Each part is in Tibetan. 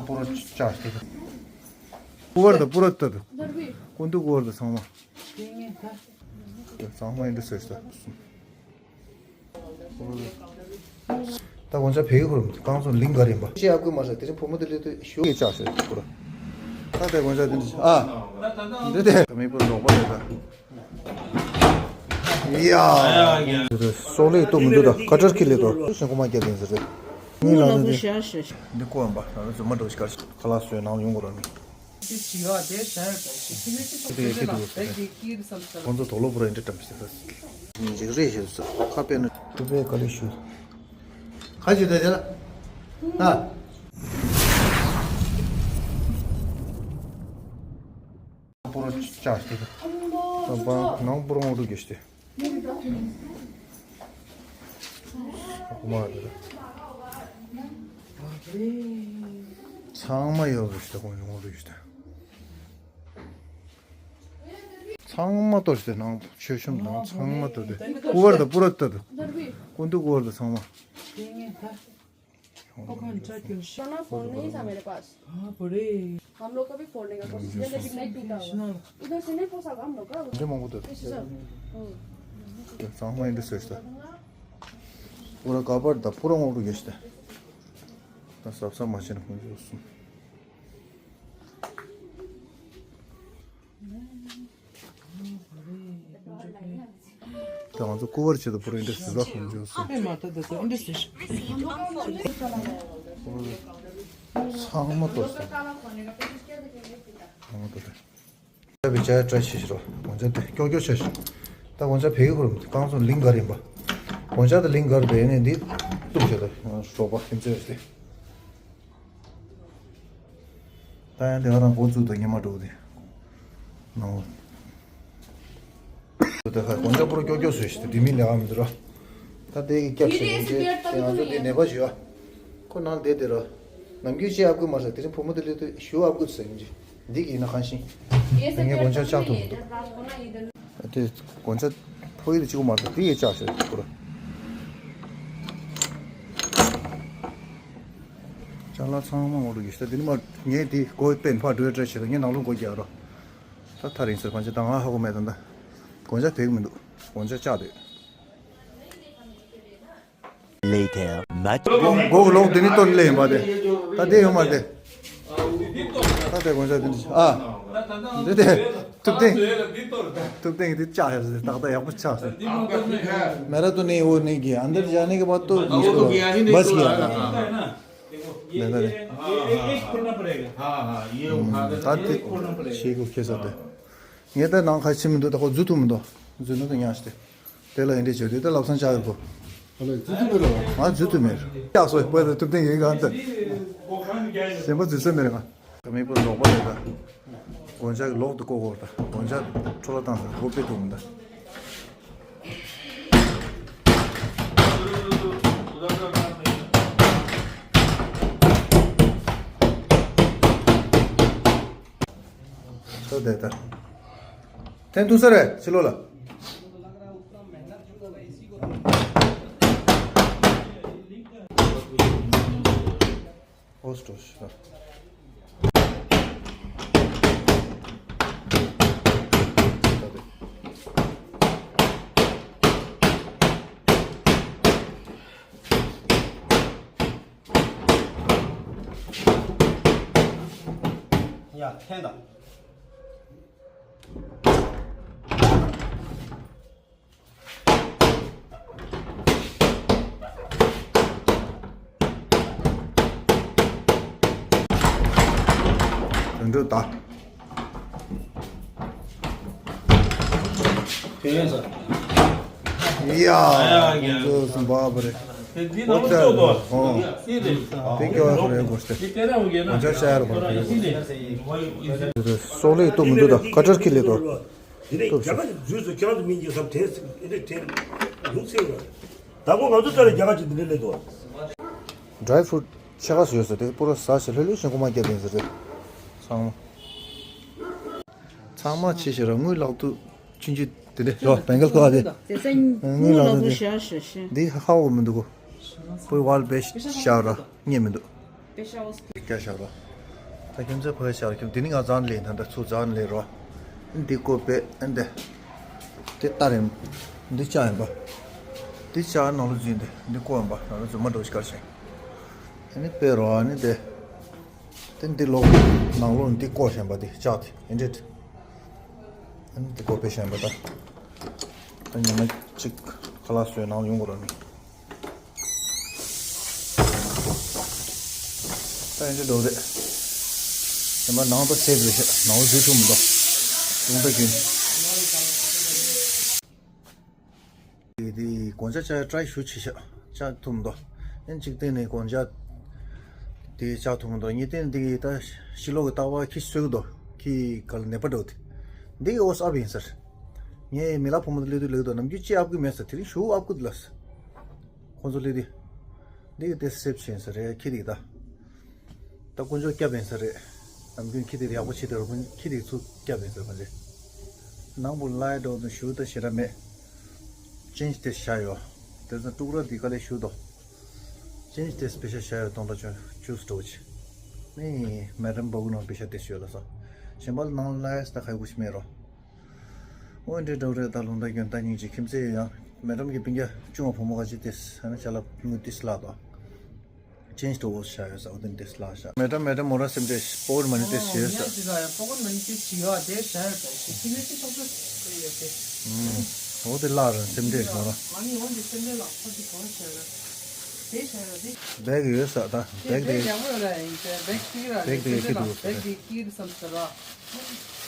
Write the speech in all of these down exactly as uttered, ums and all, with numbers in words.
པུ་རོ་ཅག་སྟེ། ཀུ་ཝར་དང་པུ་རོ་ཏ་དང་། ཀུན་ཏུ་ཀུ་ཝར་དང་ཚང་མ། ཚང་མ་ཨིན་དྲི་ཟེར་ཤག་ད་དགོང་ཆ་བལ་ཡུལ་ཁོར་རྐང་བཙུགས་ལིང་ག་རེ་ཡིན་པ། ཅི་ཡག་པོ་མ་རེད། དེ་རིང་བུ་མོ་དེ་སླེབས་དུས་ཞུ་ཡི་ཅག་ཟེར་པུ་རོ། ད་དེ་དགོང་ཆ་དེ་འདྲ་ཨ། འདི་དེ་མི་པུ་ལོག་པ་རེད་ད། ཡ། སོག་ལེ་ཏོ་མི་འདུག་ད་ཀ་ཏར་ཁི་ལེ་ཏོ་ཞང་ཁོ་མ་རྒྱབ་ཡིན་ཟེར་རེད། ངའི་ལག་ནས་དེ་འདི་ཀོ་ཡིན་པ་ལ་ལ་ཛུ་མ་འགྲོ་ཞིག་གར་ཁ་ལག་བཟོས་ནང་ཡོང་དགོས་ར་ནི། དེ་ཡེ་ཁི་འདུག་ཟེར། ཁོང་ཚོ་དོག་ལོ་པུ་ར་ཨིན་དྲི་བཀྲམ་ཞིག་ཟེར། ཉིན་ཅིག་རེད་ཞེས་སོ་ཁ་དཔེ་ན་ཏུ་པའི་དཀའ་ལས་ཞུ། ཁ་ཅིག་དེ་དེ་ལ་ཨ། པུ་རོ་ཅག་སྟེ། ད་པ་ནང་པུ་རོ་ངོ་སྤྲོད་རྒྱུ་སྟེ། ཨ་ཁུ་མ་དེ་ལ། ཚང་མ་ཡོད་རེད་ཞེས་ཁོང་ངོ་སྤྲོད་རྒྱུ་སྟེ། ཚང་མ་གཏོར་སྟེ་ནང་མཆོད་གཤོམ་དང་ཚང་མ་གཏོར་ཏེ་ཀུ་ཝར་དང་པུ་རོ་ཏ་དང་། ཀུན་ཏུ་ཀུ་ཝར་དང་ཚང་མ། वो कौन सा क्यों? सोना फोड़ने ही था मेरे पास। हाँ, पड़े। हम लोग का भी फोड़ने का कोशिश किया, लेकिन नहीं टूटा हुआ। इधर से नहीं पोसा हम लोग का। འདི་མང་པོ་འདུག་ཚང་མ་ཨིན་དྲི་ཟེར་ཤག་པུ་རོ་ཀ་པར་དང་པུ་རོ་ངོ་སྤྲོད་རྒྱུ་ཞིག་དང་། ད་གཟབ་གཟབ་མ་བྱས་ན་ཁོང་ཚོ་གསུམ། ད་ང་ཚོ་ཀུ་ཝར་ཆེད་དུ་པུ་རོ་ཨིན་དྲི་ཟེར་ལ་ཁོང་ཚོ་གསུམ། ཚང་མ་གཏོར་སོང་། ཚང་མ་གཏོར་སོང་། ད་བི་ཅ་བཀྲ་ཤིས་ཤིག་རོ། དགོང་ཆ་དེ་ཀྱོག་ཀྱོག་ཆ་ཞིག་ད་དགོང་ཆ་བལ་ཡུལ་ཁོར་རྐང་བཙུགས་ལིང་ག་རེ་ཡིན་པ། དགོང་ཆ་དེ་ལིང་ག་རེ་བལ་ནས་འདི་གཏུབ་བྱས་ད་རོགས་པ་ཁྱིམ་མཚེས་རེད། ད་ཡང་དེ་ག་རང་འགོ་བཙུགས་དང་ཉི་མ་འགྲོ་དེ། ནང་། དེ་ཁ་དགོང་ཆ་པུ་རོ་ཀྱོག་ཀྱོག་བཟོས་ཤིག་དེ་མི་ལས་ཀ་མི་འདུག་ར། ད་དེ་གི་སྐྱབས་ཞིག་ཡིན་གྱི་དེ་ང་ཚོ་དེ་ནད་པ་ཞིག་ཡོད། ཁོ་ནང་བསྡད་དེ་ར། ནམ་རྒྱུན་ཤི་ཨབ་གི་མ་རེད། དེ་རིང་བུ་མོ་དེ་སླེབས་དུས་ཞུ་ཨབ་གི་ཟེར་ཡིན་གྱི། འདི་གི་ཡིན་ན་གང་ཤེས། ངས་དགོང་ཆ་ཆག་ཐུབ་མི་འདུག་དེ་དགོང་ཆ་ཕོ་ཡི་དེ་གཅིག་པོ་མ་རེད། དེ་ཡི་ལྕགས་ཞིག་རེད་ཁོ་ར། ཅ་ལག་ཚང་མ་ངོ་རུ་གི་ཤི་ད་དེ་ནི་མ་ངས་དེ་སྒོ་སྤེན་ཕར་འགྲོའི་སྐྲ་ཞིག་ལ་ངས་ནང་ལོགས་སྒོ་རྒྱག་རོགས། ད་ཐར་ཡིན་ཟེར་ཕན་ཆད་ད་ང་ཧ་གོ་མེད་ད་ད། དགོང་ཆ་བེག་མི་འདུག་དགོང་ཆ་ལྕགས་སྡོད། Later. མ། སྒོ་སྒོ་གི་ལོག་དེ་ནི་སྟོན་ལེ་ཡིན་པ་དེ། ད་དེ་ཡོད་མ་དེ། ད་དེ་དགོང་ཆ་དེ་འདྲ་ཨ། འདི་དེ། ཐུབ་བསྟན། ཐུབ་བསྟན་གྱི་དེ་ལྕགས་ཡོད་ཟེར། ཏག་ཏག་ཡག་པོ་ཆགས་ཟེར། मेरा तो नहीं, वो नहीं किया। अंदर जाने के बाद तो मुश्किल होगा। बस किया। नहीं, नहीं। हाँ, हाँ, ये उठा के ད་དེ་ཤེས་དགོས་ཁེ་ས་དེ། ངས་ད་ནང་ཁ་ཕྱིན་མི་འདུག་ད་ཁོ་འཛུལ་ཐུབ་མི་འདུག་འཛུལ་ན་ད་ཉག་སྟེ། དེ་ལ་ཨེ་འདྲས་བྱོས་དེ་ད་ལབ་སང་ཆགས་ཡོད་གོ། ཨ་ལས་འཛུལ་ཐུབ་མེད་ལ། ང་འཛུལ་ཐུབ་མེད། ཡག་སོ་བོད་ད་ཐུབ་བསྟན་ཡིན་གང་ད། གཞན་པ་འཛུལ་ས་མེད་རེད་ང་། ད་མི་པོ་ལོག་པ་རེད་ད། དགོང་ཆ་གི་ལོག་ཏུ་བཀོག་གོ་ད་དགོང་ཆ་འཕྲོ་བརླག་བཏང་ས་སྒོ་ཕྱེ་ཐུབ་མི་ད། ཚོ་དེ་ལྟར། ཐེན་ཐུག་ས་རེད་ཕྱི་ལོགས་ལ། ཨོ་སྟོ་ཤ། ཡ་ཐེན་ད། དོན་འགྲུབ་ད། དེ་ཡིན་ས། ཡ། ཡ། ཁོང་ཚོ་སུམ་པ་བ་རེད། དེ་འདི་ནང་ལ་ཤོག་གོ། ཧོ། དེ་རེད། དེ་སྐྱོ་བ་ཁོ་རེ་དགོས་ཏེ། དེ་དེ་རང་གི་ན། ང་ཅག་ཤ་ཡར་བ་ཁོ་རེ་དགོས་ཏེ། སོག་ལེ་གཏུབ་མི་འདུག་ད་ཀ་ཊར་ཁི་ལེ་དོ། འདི་ནས་རྒྱ་གར་འཛུལ་སོང་། ཁྱེད་རང་ཚོ་མི་འགྱུར་བསམ་དྲན་སྲིད། འདི་འདྲ་དྲན་ལུགས་སྲིད་ལ། དང་པོ་ང་ཚོ་ལྟ་ལ་རྒྱ་གར་གྱི་འདི་འདྲ་སླེབས་འདུག་ཌ་རའི་ཕུ་རུཊ་ཕྱེད་ཀ་བཟོས་ཟེར་ཏེ་པུ་ར་ཟ་ཞེས་ལྷོད་ལྷོད་ཞིང་ཁོ་མ་བརྒྱབ་ཡིན་ཟེར་ཏེ། ཚང་མ། ཚང་མ་ཕྱི་ཞེ་ར་དངུལ་ལག་ཏུ་ཆུན་ཆུན་དེ་འདྲ་རོ་བེང་གལ་ཁོ་བ་དེ། དེ་ཚེ་དངུལ་ལག་ཏུ་དེ། ཤ་ཤ་ཤ། འདི་ཧ་གོ་མི་འདུག་གོ། པུའི་ཝལ་བེ་ཤ་ར་རྙེད་མི་འདུག་སྐྱ་ཤར་བ། ད་ཁྱོད་ཚོའི་ཕ་གི་ཤར་ཁྱོད་འདི་ནི་ང་རྩ་ནས་ལེན་ད་ད་ཚུར་རྩ་ནས་ལེན་རོ། འདི་ཀོ་པེ་ཨེ་འདི། དེ་ལྟར་ཡིན། འདི་ལྕགས་ཡིན་པ། འདི་ལྕགས་ནང་ལོ་འཛུལ་འདི་འདི་ཀོ་ཡིན་པ་ནང་ལོ་འཛུལ་མ་འགྲོ་ཞིག་གར་ཞིང་། ཨ་ནི་དཔེ་རོ་ཨ་ནི་དེ། དེ་འདི་ལོག་ནང་ལོགས་འདི་བཀོག་བཞིན་པ་འདི་ལྕགས་དེ་ཨིན་འདྲེད། ཨ་ནི་འདི་བཀོག་པའི་བཞིན་པ་ད། ད་ཉི་མ་གཅིག་ཁ་ལག་བཟོས་ནང་ལ་ཡོང་དགོས་ར་ནི། ད་ཨིན་འདྲེད་འགྲོ་རེད། ཉི་མ་ནང་དུ་སེབ་རེད་ཤག་ནང་ལ་འཛུལ་ཐུབ་མི་འདུག་ལུང་པ་རྒྱུན། དེ་དེ་གོན་ཆ་ཆ་ཏྲའི་ཞུ་ཆེ་ཤག་ཆ་ཐུབ་མདོ། ཨན་གཅིག་སྟེང་ནས་གོན་ཆ་དེ་ཆ་ཐུབ་མདོ། གཉིས་སྟེང་དེ་ད་ཕྱི་ལོགས་ཀྱི་ལྟ་བ་ཁྱི་གསོད་གི་འདུག་ཁྱི་ག་ལ་ནད་པ་འགྲོ་དེ། འདི་གི་ཨོ་སི་ཨབ་ཡིན་ཟེར། ངས་མི་ལ་ཕོ་མོ་དེ་སླེབས་དུས་ལེགས་འདུག་ནམ་རྒྱུན་ཅི་ཨབ་གི་མེད་ཟེར། དེ་རིང་ཞུ་ཨབ་གི་འདུག་ལ་ཟེར། ཁོང་ཚོ་སླེབས་དུས། འདི་གི་དེ་སེབ་ཆེན་ཟེར་རེད་ཁྱི་དེ་གི་ད། ད་དཀོན་མཆོག་སྐྱབས་ཡིན་ས་རེད། ནམ་རྒྱུན་ཁྱི་དེ་ཡག་པོ་བྱེད་དེ་རུ་ཁྱི་དེ་ཚུར་སྐྱབས་ཡིན་ས་ཕ་ཇེ། ནང་པོ་ལའི་འགྲོ་དུ་ཞུ་ད་ཞེ་དྲག་མེད། ཅེན་ཇི་དེ་བྱ་ཡོད། དེ་ཚོ་ཀྲུག་ར་འདི་ག་ལས་ཞུ་དོ། ཅེན་ཇི་དེ་སྤེ་ཤ་བྱ་ཡོད་གཏོང་ད་ཅོ་ཅུས་འགྲོ་ཆེ། ནི་མེ་ཌམ་བ་གུ་ནང་སྤེ་ཤ་དེ་ཞུ་ལ་སོ། ཞེན་པ་ལ་ནང་ལའི་ས་ད་ཁ་ཡུ་གུ་ཤི་མེ་རོ། འོན་ཏེ་འགྲོ་རེད་ད་ལུང་ད་རྒྱུན་ད་སྙིང་རྗེ་ཁྱིམ་མཚེས་ཡང་མེ་ཌམ་གི་སྤུན་ཀྱག་ཅུང་བ་བུ་མོ་ག་ཅི་དེ་ས་ནི་ཅ་ལག་དངུལ་དེ་སླ་དོ། Change to wash བྱ་ཡོད་ས་འོ་དེ་འདྲ་ལགས་ཤག་མེ་ཌམ་མེ་ཌམ་མོ་རང་སེམས་ཁྲལ་པོ་ཀེ་མོན་མ་ནི་ཏེ་ཞེས་ཟེར། ཡ་ཅི་ག་ཡ་པོ་ཀེ་མོན་མ་ནི་ཏེ་ཞེས་ཡོད་དེ་བྱ་ཡོད་ད་ཞེ་ཁྱི་མི་ཏི་ཆོག་ཆོག་ཡོད་དེ། ཨོ་དེ་ལགས་རང་སེམས་ཁྲལ་མོ་རང་། ཨ་ནི་འོ་འདི་སེམས་ཁྲལ་ལགས་ཁོ་ཅི་གོ་བྱ་ཡོད་དེ་བྱ་ཡོད་དེ། བེག་ཡོད་ས་ད་བེག་དེ་དེ་ཡག་པོ་ཡོད་ར་ཡིན་ཏེ་བེག་ཅིག་ར་བེག་དེ་སེམས་ཁྲལ་ལགས་བེག་དེ་ཁྱི་དེ་བསམ་ས་ར།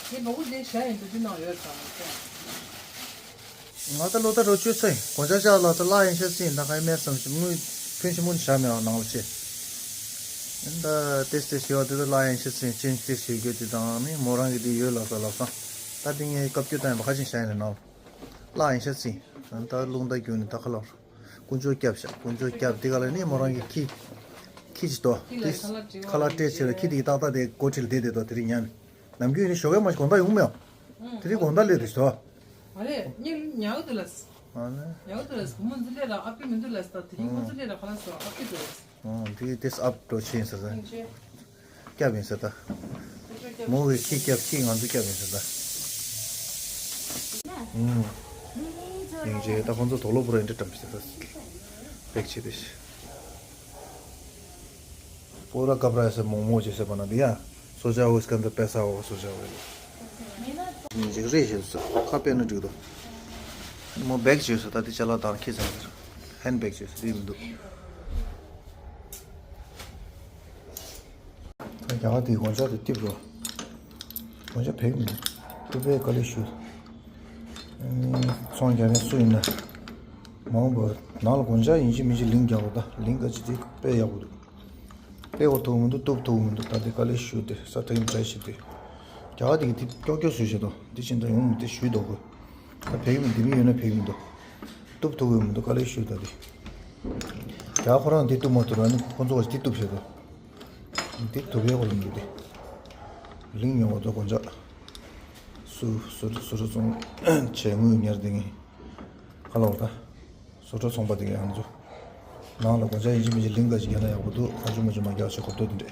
དེ་མ་གུ་དེ་བྱ་ཡིན་དུ་དེ་ནང་ཡོད་ད། ང་ད་ལོ་ད་རོ་བཅོས་ཚེ་གོང་ཆ་ཤག་ལ་ད་ལ་ཡིན་ཤ་སྲིད་ད་ག་ཡི་མེད་བསམ་ཞིག་དངུལ་ཕོན་ཆེན་མོ་ནི་བཞག་མེད་ཨ་ནང་ལ་ཆེ། ད་ཏེས་ཏེས་ཞེས་བ་དེ་ད་ལ་ཡིན་ཤ་སྲིད་ཅན་ཏེས་ཞེས་རྒྱུ་དེ་དང་ནི་མོ་རང་གི་དེ་ཡོད་ལ་ས་ལ་སང་ད་དེ་ངས་བཀའ་བཀྱོན་བཏང་ཡིན་པ་ཁ་ཅིག་བཞག་ཡིན་ལ་ནང་ལ་ཡིན་ཤ་སྲིད་ད་རླུང་ད་རྒྱུ་ནི་ད་ཁ་ལ་དཀོན་མཆོག་སྐྱབས་ཤག་དཀོན་མཆོག་སྐྱབས་དེ་ག་ལ་ནི་མོ་རང་གི་ཁྱི་ཁྱི་ཅི་ཏོ་ཏེས་ཁ་ལ་སྤྲད་ཆེ་ལ་ཁྱི་དེ་གི་ཏག་ཏག་དེ་སྒོ་ཁྲིད་ལ་བསྡད་དེ་ཏོ་དེ་རིང་ཉན་ནམ་རྒྱུན་ནི་ཞོགས་ཀས་མ་ཞིག་དགོང་དག་ཡོང་མེད། དེ་རིང་དགོང་དག་སླེབས་དུས་ཤོག་ཨ་རེ། ཉལ་ཉལ་གི་འདུག་ལགས། ཨ་ནི། ཉལ་གི་འདུག་ལགས། བུ་མོ་འཛིན་ལས་ར་ཨ་ཕི་མི་འདུག་ལགས། ད་དེ་རིང་ཁོ་ཚོ་སླེབས་ར་ཁ་ལགས་སོ་ཨ་ཕི་འདུག་ལགས། ཨོ་དེ་དེས་ཨབ་འགྲོ་ཕྱིན་ཟེར་ད། སྐྱབས་ཡིན་ཟེར་ད། མོ་གི་ཁྱི་སྐྱབས་ཁྱི་ང་ཚོ་སྐྱབས་ཡིན་ཟེར་ད། ཨུམ། ཡིན་རྗེས་ད་ཁོང་ཚོ་དོག་ལོ་པོ་ར་འདྲ་བཀྲམ་ཟེར་ད། བེག་ཆེ་དེ་ཤི། पूरा घबराया से मोमो जैसे बना दिया। सोचा हो इसके अंदर पैसा होगा सोचा हो। ཉིན་གཅིག་རེ་ཞིག་སོ་ཁ་དཔེ་ནི་འགྲིག་འདུག་མོ་བེག་བྱོས་སོ་ད་དེ་ཅ་ལག་དང་ཁྱི་ཚང་ཟེར། ཧེན་བེག་བྱོས་སོ་དེ་མི་འདུག་ད་རྒྱ་གར་དེའི་གོན་ཆ་དེ་ཏིབ་རོ། གོན་ཆ་བེག་མི་འདུག་ཏུ་པའི་དཀའ་ལས་ཞུ། ཚོང་རྒྱག་མཁན་སུ་ཡིན་ན། མ་འོངས་པར་ནང་ལ་གོན་ཆ་ཡིན་གཅིག་མིན་གཅིག་ལིང་རྒྱག་དགོས་ད་ལིང་ག་ཅི་དེ་དཔེ་ཡག་པོ་འདུག་དཔེ་འོ་ཐུག་མི་འདུག་ཏུབ་ཐུག་མི་འདུག་ད་དེ་དཀའ་ལས་ཞུ་དེ་ས་ཐག་ཡིན་བྲལ་ཞིག་དེ། རྒྱ་གར་དེ་གི་དེ་ཀྱོག་ཀྱོག་བཟོས་བཞག་འདུག་འདི་ཕྱིན་ད་ཡོང་མི་དེ་ཞུས་འདུག་གོ་ད་བེག་མི་འདི་མི་ཡོད་ན་བེག་མི་འདུག་ཏུབ་ཐུག་གི་མི་འདུག་དཀའ་ལས་ཞུ་ད་དེ། རྒྱ་གར་ཁོ་རང་དེ་ཏུབ་མ་ཐུབ་ར་ནི་ཁོ་ཚོ་ག་ཅི་དེ་ཏུབ་བཞག་འདུག་འདི་ཐུབ་པའི་གོ་ལ་འདུག་དེ། ལིང་ཡོང་བ་ཚོ་གོན་ཆ། སུ་སུ་སུ་རུ་ཚོང་བྱས་དངུལ་ཉར་དེ་ངས་ཁ་ལོ་ད། སོ་ཊ་ཚོང་པ་དེ་གའི་ང་ཚོ། ནང་ལ་གོ་ཆ་ཡིན་གཅིག་མིན་གཅིག་ལིང་ག་ཅིག་རྒྱག་ན་ཡག་པོ་འདུག་ཨ་ཅུ་མ་ཅུ་མ་རྒྱག་ཆེ་གོ་ཏོ་དེ་འདྲས།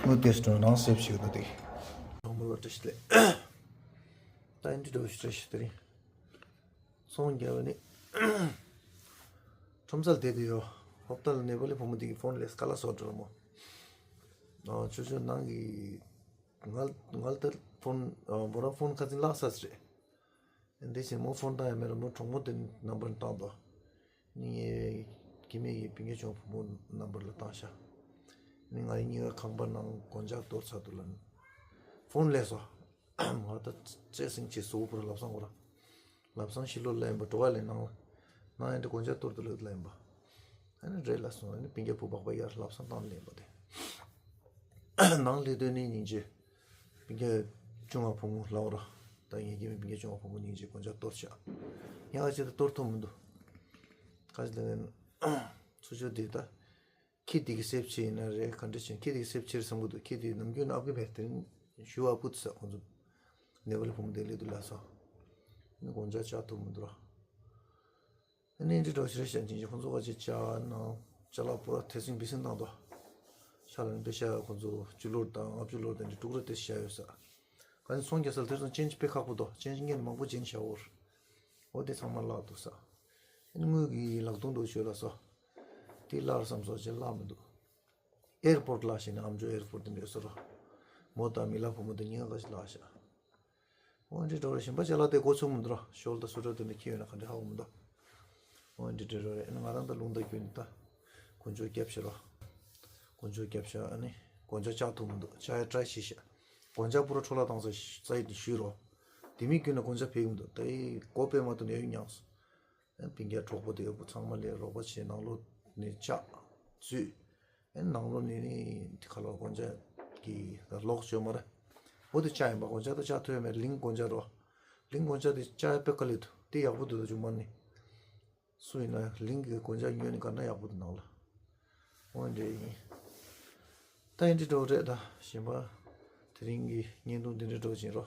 དངུལ་ཏེས་སྤྲོད་ནང་སེབ་ཞིག་ད་དེ། ཚོང་པ་ལ་བཀྲ་ཤིས་བདེ་ལེགས། ད་ཨིན་ཏི་འགྲོ་ཞིག་བཀྲ་ཤིས་དེ་རིང་། ཚོང་རྒྱག་པ་ནི། ཁྲོམ་སར་བསྡད་དེ་ཡོད། ཧོབ་ཏ་ལ་ནེ་པ་ལི་བུ་མོ་དེ་གི་ཕོན་ལས་ཀ་ལ་སོ་འགྲོ་མོ། ཨ་ཆུ་ཆུ་ནང་གི། ང་ང་ལྟར་ཕོན་ཨ་མོ་རང་ཕོན་ཁ་ཚིན་བརླག་ས་རེད། འདི་ཕྱིན་མོ་ཕོན་བཏང་ཡ་མེད་ལ་མོ་གྲོགས་མོ་དེ་ནམ་བར་བཏང་དོ། ནི་ངའི་སྐྱེ་དམན་གྱི་སྤུན་ཀྱག་ཆུང་བུ་མོ་ནམ་བར་ལ་བཏང་ཤག་ནི་ང་ཡི་གཉིས་ཀ་ཁང་པ་ནང་གོན་ཆག་གཏོར་ཚར་འདུག་ལ། ཕོན་ལས་སོ། ང་ད་བཙས་ཟིན་ཆེ་སོ་བུ་ར་ལབ་སང་གོ་ར། ལབ་སང་ཕྱི་ལོགས་ལ་ཡིན་པ་འགྲོ་བ་ལས་ནང་ལ། ནང་ཡིན་དུ་གོན་ཆག་གཏོར་དུ་ལོས་ལ་ཡིན་པ། ཨ་ནི་རེད་ལ་སོང་ཨ་ནི་སྤུན་ཀྱག་བུ་སྦག་སྦག་ཡར་ལབ་སང་བཏང་ལེན་པ་དེ། ནང་ལས་དོན་ནི་སྙིང་རྗེ། སྤུན་ཀྱག་ཆུང་བ་བུ་མོ་ལབ་ར། ད་ངས་ཀྱི་མི་སྤུན་ཀྱག་ཆུང་བ་བུ་མོ་སྙིང་རྗེ་གོན་ཆག་གཏོར་ཤག་ཉག་ག་ཅིག་ད་གཏོར་ཐུབ་མི་འདུག་ག་ཅི་ལ་ངན། ཚུར་ཕྱོགས་དེ་ད། ཁྱི་དེ་གི་སེབ་ཆེ་ཡིན་ན་རེད་ག་འདྲ་ཆེ་ཁྱི་དེ་གི་སེབ་ཆེར་བསམ་གི་འདུག་ཁྱི་དེ་ནམ་རྒྱུན་ཨབ་གི་བས་དེ་རིང་ཞུ་ཨ་ཕུད་ས་ཁོང་ཚོ་ནེ་པ་ལི་བུ་མོ་དེ་ལས་དུ་ལ་སོ། ནི་གོན་ཆག་ཆག་ཐུབ་མི་འདུག་ར། ནི་འདི་འགྲོ་ཕྱིར་བཤད་ཅིང་ཁོང་ཚོ་བ་ཅི་ཅག་ནང་ཅ་ལག་པོ་ར་ཐེ་སིང་བི་སིང་བཏང་དོ། ཅ་ ཆ་ལ་ནི་པེ་ཤ་ཁོང་ཚོ་བཅུ་ལོར་དང་ལྔ་བཅུ་ལོར་དང་འདི་དྲུག་ར་དེ་བཞག་ཡོད་ས། ག་ནི་ཚོང་རྒྱག་ས་ལ་དེ་ཚོ་ཅན་ཅི་དཔེ་ཁག་པོ་འདུག་ཅན་ཅི་ངན་མང་པོ་ཅན་བཞག་འོར། འོ་དེ་ཚང་མ་བརླག་འདུག་ས། ཨེ་ནི་དངུལ་གྱི་ལག་སྟོང་འདུག་ཆོད་ལ་སོ། དེ་བརླག་བསམ་སོ་ཅེ་བརླག་མི་འདུག་ཨེར་པོར་ཊི་ལ་ཞེས་ནས་ཨམ་ཅོག་ཨེར་པོར་ཊི་དེ་འདྲ་ཡོད་ས་རོ། མོ་དང་མི་ལ་བུ་མོ་དེ་ཉིན་ག་ཞིག་ལ་ཤ། འོན་ཏེ་འགྲོ་རེ་ཞིམ་པ་ཅ་ལག་དེ་གོ་ཆོག་མི་འདུག་རོ། ཤོལ་དང་སུ་ཏྲ་དེ་འདྲ་ཁྱེར་ཡོད་ན་ག་འདྲ་ཧ་གོ་མི་འདུག་འོན་ཏེ་འགྲོ་རེ་ང་རང་ད་ལུང་ད་ཁྱོད་ནི་ད། དཀོན་མཆོག་སྐྱབས་ཤ་རོ། དཀོན་མཆོག་སྐྱབས་ཤ་ཨ་ནི། གོན་ཆ་ཆག་ཐུབ་མི་འདུག་ཆ་ཡ་བཀྲ་ཤིས་ཤ། གོན་ཆ་པུ་ར་འཕྲོ་བརླག་བཏང་ས་ས་ཡི་དེ་ཞུས་རོ། དེ་མི་ཁྱོད་ནི་གོན་ཆ་ཕེག་མི་འདུག་ད་ཡི་གོ་པེ་མ་ཐུབ་ནས་ཡོད་ཉག་སོ། སྤུན་ཀྱག་གྲོགས་པོ་དེ་ཡོད་པོ་ཚང་མ་ལས་རོགས་པ་བྱེད་ནང་ལོགས་ནས་ལྕགས་བཙུད། ནང་ལོགས་ནས་ནི་དེ་ཁ་ལོ་གོན་ཆ་གི་ལོག་བཅོས་མ་རེད། འོ་དེ་ལྕགས་ཡིན་པ་གོན་ཆ་དེ་ལྕགས་ཐོས་མེད་གླིང་གོན་ཆ་རོ། གླིང་གོན་ཆ་དེ་ལྕགས་ཡ་དཔེ་དཀའ་ལས་འདུག་དེ་ཡག་པོ་འདུག་ད་ཅུང་མ་ནི། སུ་ཡིན་ན་གླིང་གི་གོན་ཆ་ཉོས་ནི་ག་འདྲ་ཡག་པོ་འདུག་ནང་ལ། འོ་འདྲ་ཡིན། ད་ཡིན་འདྲི་འགྲོ་རེད་ད་ཞིམ་པ། དེ་རིང་གི་བརྙན་ཐུང་འདི་འདྲ་འགྲོ་བཞིན་རོ།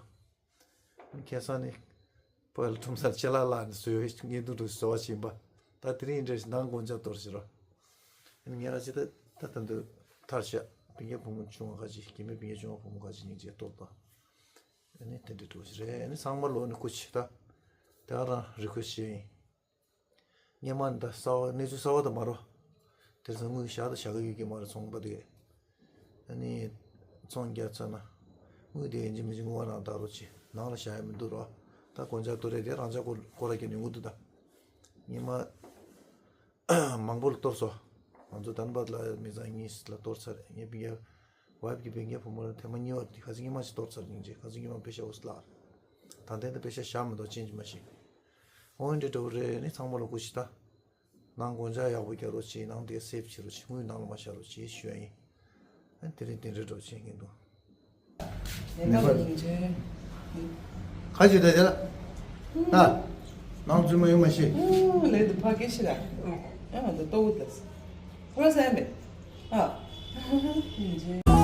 ཁ་སང་ནི། བོད་ལ་ཁྲོམ་སར་ཅ་ལག་བརླགས་ནས་བཟོས་པའི་བརྙན་ཐུང་འདྲ་བཟོ་བ་བྱིན་པ། ད་དེ་རིང་འདྲ་ཞིག་ནང་དགོན་ཆ་གཏོར་ཞིག་རོ། ཨ་ནི་ངས་ར་ཅི་ད་ད་ད་འདོད་ཐར་ཤག་སྤུན་ཀྱག་བུ་མོ་ཆུང་བ་ཁ་ཅིག་སྐྱེ་དམན་སྤུན་ཀྱག་ཆུང་བ་བུ་མོ་ཁ་ཅིག་སྙིང་རྗེ་སྟོབས་དང་། ཨ་ནི་དེ་འདྲ་འགྲོ་ཞིག་རེད། ཨ་ནི་ཚང་མ་ལོ་ནི་སྐུ་མཁྱེན་ད། དེ་ག་རང་རི་ཁུ་ཤེས་ཡིན། སྔོན་མ་འདི་གསར་བ་གནས་ཚུལ་གསར་བ་དང་མ་རོ། དེར་སང་དངུལ་བཞག་དང་བཞག་གི་ཡོད་ཀྱི་མ་རེད་ཚོང་པ་དེ། ཨ་ནི། ཚོང་རྒྱག་ཚར་ན། དངུལ་དེ་ཡིན་གཅིག་མིན་གཅིག་དངུལ་བ་ནང་བཏང་རོགས་གྱིས་ནང་ལ་བཞག་ཡ་མི་འདུག་རོ། ད་གོན་ཆ་དུ་རེད་དེ་རང་ཅག་ཀོ་ཀོ་ར་ཀྱི་ཉུང་གི་འདུག་ད། སྔོན་མ། མང་པོ་ལ་གཏོར་སོ། ང་ཚོ་དན་བད་ལ་མི་ཚང་གཉིས་ལ་གཏོར་ཚར་རེད་ངའི་སྤུན་ཀྱག་ཝའིབ་ཀྱི་སྤུན་ཀྱག་བུ་མོ་ལ་ཐེངས་མ་གཉིས་པ་དེ་ཁ་སང་སྔོན་མ་ཞིག་གཏོར་ཚར་སྙིང་རྗེ་ཁ་སང་སྔོན་མ་པེ་ཤ་འོ་སི་ལ། ད་ལྟའི་ད་པེ་ཤ་བཞག་མི་འདུག་ཅན་གྱིས་མ་ཤེས། འོན་ཏེ་འགྲོ་རེད་ནི་ཚང་མ་ལ་སྐུ་མཁྱེན་ད། ནང་གོན་ཆ་ཡག་པོ་རྒྱག་རོགས་བྱེད་ནང་དེ་སེབ་བྱེད་རོགས་བྱེད་དངུལ་ནང་ལ་མ་བཞག་རོགས་བྱེད་ཞུ་ཡ་ཡིན། ཨ་དེ་རིང་དེ་འདྲ་འགྲོ་བྱེད་ངེས་འདུག་ནེ་པ་ལ་སྙིང་རྗེ། ཁ་ཅིག་ད་དེ་ལ། ད། ནང་རྫུན་མ་ཡོང་མ་ཤེས། ལས་དུ་ཕ་གི་ཤི་ར། ཡང་ང་ཚོ་ལྟོ་བུ་དེ། ཁོ་ར་ཟ་ཡ་མེད། ཨ། སྙིང་རྗེ།